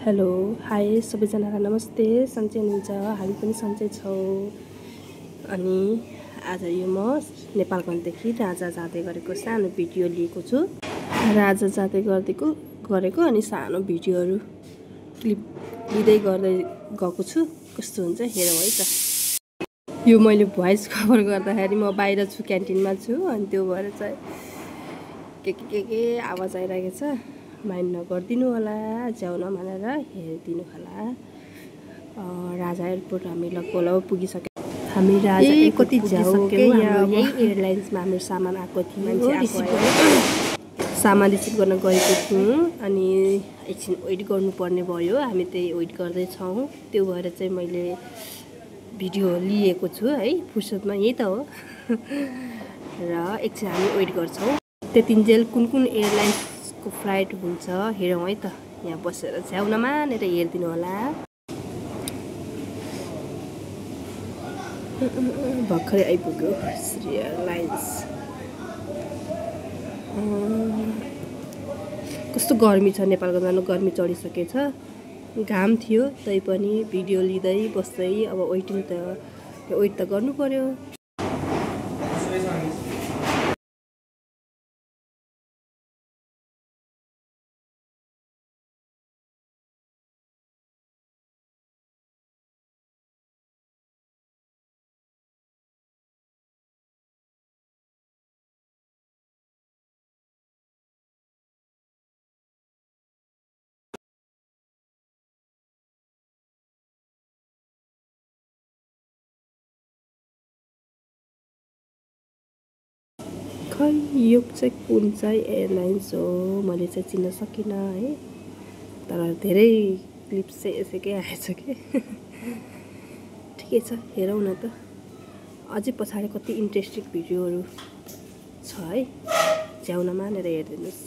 Hello hi सबैजनालाई नमस्ते। सन्चै हुनुहुन्छ? हामी पनि सन्चै छौँ। अनि आज यो म नेपालगञ्जदेखि राजा जाँदै गरेको सानो भिडियो लिएको छु। राजा जाँदै गरेको अनि सानो भिडियोहरू क्लिप लिँदै गर्दै गएको छु। कस्तो हुन्छ हेरौँ है त। यो मैले भोइस कभर गर्दाखेरि म बाहिर छु, क्यान्टिनमा छु, अनि त्यो भएर चाहिँ के आवाज आइरहेको छ। माइन्ड नगरिदिनु होला, च्याउन भनेर हेरिदिनु होला। राजा एयरपोर्ट हामी लगभग पुगिसक्यौँ। हामी राजा कति पुगिसक्यौँ। यही एयरलाइन्समा हाम्रो सामान आएको थियो। सामान रिसिभ गर्न गएको थियौँ अनि एकछिन वेट गर्नुपर्ने भयो। हामी त्यही वेट गर्दैछौँ। त्यो भएर चाहिँ मैले भिडियो लिएको छु है, फुर्सदमा यही त हो। र एकछिन हामी वेट गर्छौँ। त्यतिन्जेल कुन एयरलाइन्सको फ्लाइट हुन्छ हेरौँ है त। यहाँ बसेर च्याउन मानेर हेरिदिनु होला। भर्खरै आइपुग्यो श्री एयरलाइन्स। कस्तो गर्मी छ नेपालको, गर्मी चढिसकेछ। घाम थियो तैपनि भिडियो लिँदै बस्दै अब वेट त गर्नु पर्यो। खै यो चाहिँ कुन चाहिँ एयरलाइन्स हो मैले चाहिँ चिन्न सकिनँ है। तर धेरै क्लिप चाहिँ यसैकै आएछ कि। ठिकै छ, हेरौँ न त। अझै पछाडि कति इन्ट्रेस्टिङ भिडियोहरू छ है, च्याउन मानेर हेरिदिनुहोस्।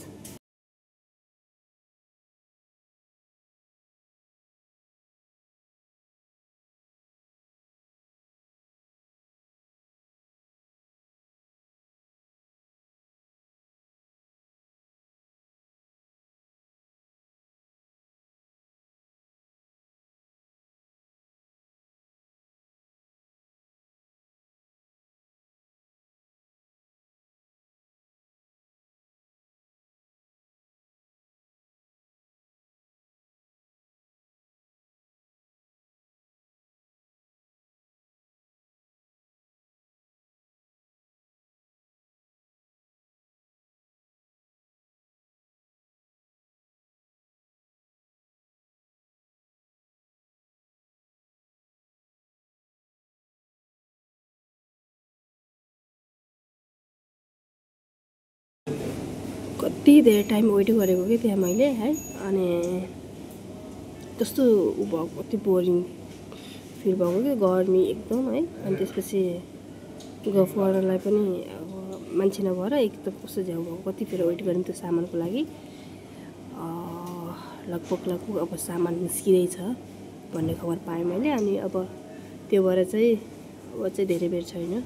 कति धेरै टाइम वेट गरेको कि त्यहाँ मैले है। अनि कस्तो भएको, कति बोरिङ फिल भएको कि, गर्मी एकदम है। अनि त्यसपछि गफ गर्नलाई पनि अब मान्छे नभएर एक त कस्तो झ्याउ भएको, कतिखेर वेट गर्नु त्यो सामानको लागि। लगभग अब सामान निस्किँदैछ भन्ने खबर पाएँ मैले। अनि अब त्यो भएर चाहिँ अब चाहिँ धेरै बेर छैन।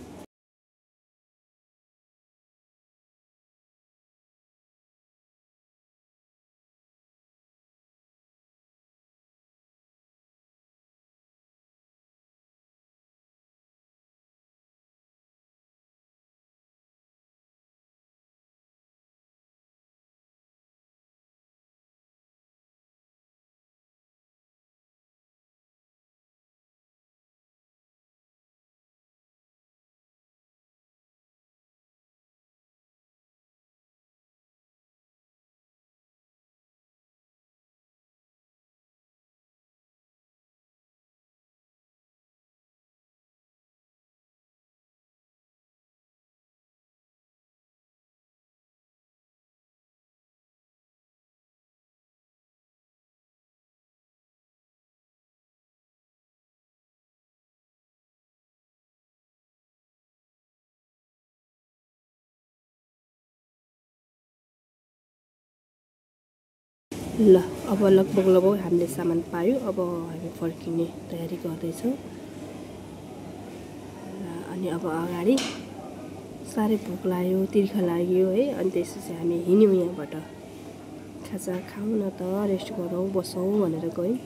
ल अब लगभग हामीले सामान पायो। अब हामी फर्किने तयारी गर्दैछौँ। अनि अब अगाडि साह्रै भोक लाग्यो, तिर्खा लाग्यो है। अनि त्यसपछि हामी हिँड्यौँ यहाँबाट। खाजा खाउँ न त, रेस्ट गरौँ बसौँ भनेर गयौँ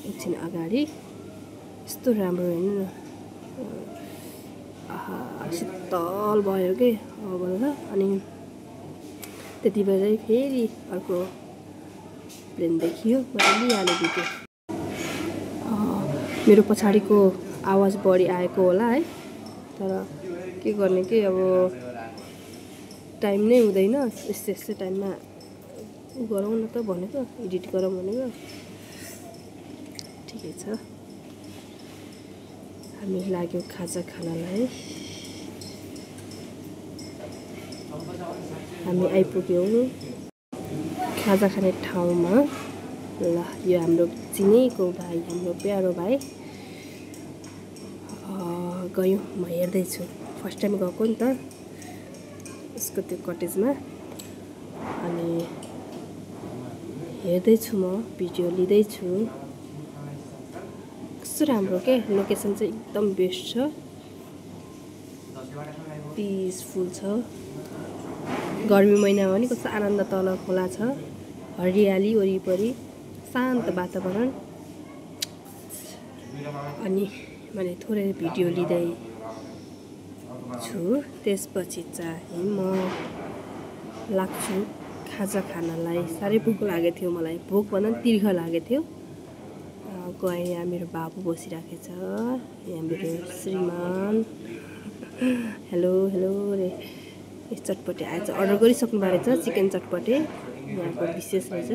एकछिन अगाडि। यस्तो राम्रो हेर्नु न, शीतल भयो के अब ल। अनि त्यति बेलै फेरि अर्को प्लेन देखियो, मैले लिइहालेँ भिडियो। मेरो पछाडिको आवाज बढी आएको होला है, तर के गर्ने के अब टाइम नै हुँदैन। यस्तै टाइममा गरौँ न त भनेको, एडिट गरौँ भनेको। ठिकै छ, हामी लाग्यो खाजा खानलाई। हामी आइपुग्यौँ खाजा खाने ठाउँमा। ल यो हाम्रो चिनेको भाइ, हाम्रो प्यारो भाइ। गयौँ, म हेर्दैछु, फर्स्ट टाइम गएको नि त उसको त्यो कटेजमा। अनि हेर्दैछु, म भिडियो लिँदैछु। कस्तो राम्रो के, लोकेसन चाहिँ एकदम बेस्ट छ, पिसफुल छ। गर्मी महिनामा पनि कस्तो आनन्द, तल खोला छ, हरियाली वरिपरि, शान्त वातावरण। अनि मैले थोरै भिडियो लिँदैछु। त्यसपछि चाहिँ म लाग्छु खाजा खानलाई। साह्रै भोक लागेको थियो मलाई, भोक भन्दा पनि तिर्ख लागेको थियो। गएँ, यहाँ मेरो बाबु बसिरहेको छ, यहाँ मेरो श्रीमान हेलो हेलो रे। चटपटे आएछ, अर्डर गरिसक्नु भएको रहेछ, चिकन चटपटे यहाँको विशेष रहेछ।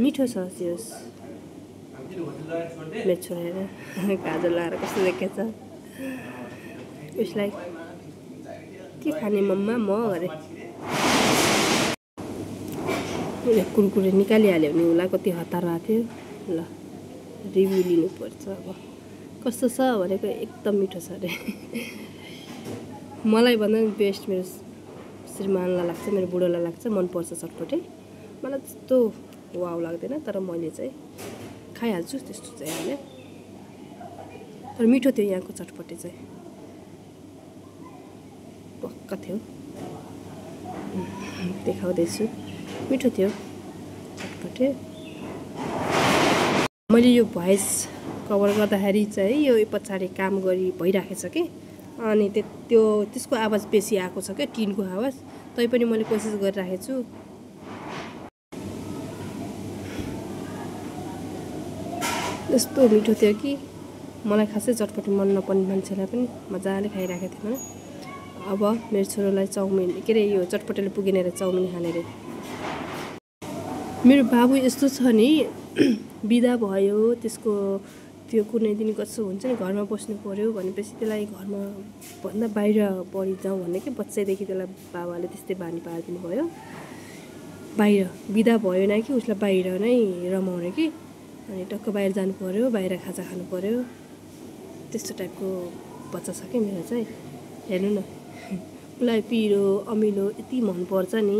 मिठो छ सियोस्। मेरो छोरा काजल लगाएर कस्तो देखेको छ। उसलाई के खाने मम्मा म अरे उसले कुरकुरे निकालिहाल्यो भने उसलाई कति हतार भएको थियो। ल रिभ्यू लिनुपर्छ अब, कस्तो छ भनेको। एकदम मिठो छ अरे। मलाई भन्दा पनि बेस्ट मेरो श्रीमानलाई लाग्छ, मेरो बुढोलाई लाग्छ, मनपर्छ चटपटे। मलाई त्यस्तो वाउ लाग्दैन, तर मैले चाहिँ खाइहाल्छु त्यस्तो चाहिँ होइन। तर मिठो थियो यहाँको चटपटे चाहिँ, पक्क थियो। देखाउँदैछु, मिठो थियो चटपटे। मैले यो भोइस कभर गर्दाखेरि चाहिँ यो पछाडि काम भइराखेको छ कि, अनि त्यसको आवाज बेसी आएको छ क्या, टिनको आवाज। तैपनि मैले कोसिस गरिराखेको छु। यस्तो मिठो थियो कि मलाई खासै चटपटे मन नपर्ने मान्छेलाई पनि मजाले खाइराखेको थिएँ। अब मेरो छोरोलाई चाउमिन के अरे यो चटपटेले पुगेन अरे, चाउमिन खाने अरे। मेरो बाबु यस्तो छ नि, बिदा भयो त्यसको त्यो कुनै दिन कसो हुन्छ नि, घरमा बस्नु पर्यो भनेपछि त्यसलाई घरमा भन्दा बाहिर बढी जाउँ भन्ने कि बच्चैदेखि त्यसलाई बाबाले त्यस्तै बानी पारिदिनु भयो। बाहिर बिदा भयो नै कि उसलाई बाहिर नै रमाउने कि, अनि टक्क बाहिर जानु पर्यो, बाहिर खाजा खानु पर्यो, त्यस्तो टाइपको बच्चा छ कि मेरो चाहिँ। हेर्नु न, उसलाई पिरो अमिलो यति मनपर्छ नि,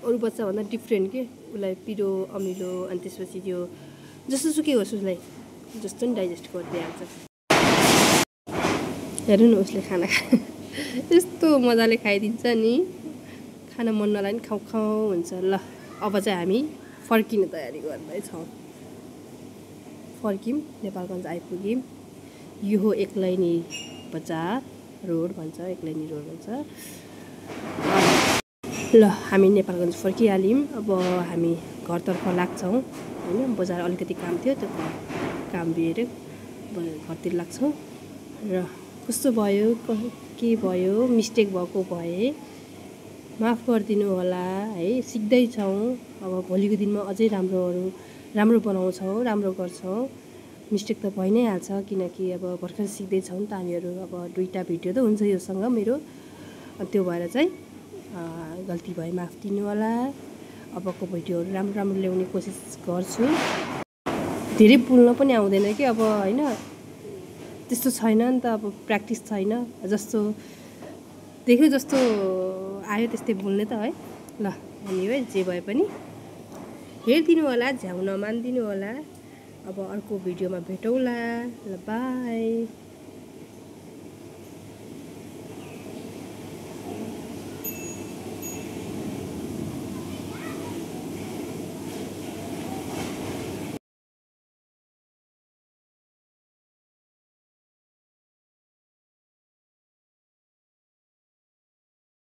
अरू बच्चाभन्दा डिफ्रेन्ट के। उसलाई पिरो अमिलो, अनि त्यसपछि त्यो जस्तो सुकै होस् उसलाई जस्तो नि डाइजेस्ट गरिदिइहाल्छ। हेर्नु न उसले खाना यस्तो मजाले खाइदिन्छ नि, खाना मन नलाग्ने नि खाउँ खाउँ हुन्छ। ल अब चाहिँ हामी फर्किने तयारी गर्दैछौँ। फर्क्यौँ, नेपालगञ्ज आइपुग्यौँ। यो हो एक्लैनी बजार रोड भन्छ, एक्लैनी रोड भन्छ। ल हामी नेपालगञ्ज फर्किहाल्यौँ। अब हामी घरतर्फ लाग्छौँ होइन, बजार अलिकति काम थियो, त्यो काम बिहेर घरतिर लाग्छौँ। र कस्तो भयो, के भयो, मिस्टेक भएको भए माफ गरिदिनु होला है। सिक्दैछौँ, अब भोलिको दिनमा अझै राम्रो बनाउँछौँ, राम्रो गर्छौँ। मिस्टेक त भइ नै हाल्छ, किनकि अब भर्खर सिक्दैछौँ नि त हामीहरू। अब 2टा भिडियो त हुन्छ योसँग मेरो, त्यो भएर चाहिँ गल्ती भए माफ दिनु होला। अबको भिडियोहरू राम्रो ल्याउने कोसिस गर्छु। धेरै बोल्न पनि आउँदैन कि अब होइन, त्यस्तो छैन नि त, अब प्र्याक्टिस छैन। जस्तो देख्यो जस्तो आयो त्यस्तै बोल्ने त है। ल एनिवे जे भए पनि हेरिदिनु होला, झ्याउ नमानिदिनु होला। अब अर्को भिडियोमा भेटौँला। ल बाई।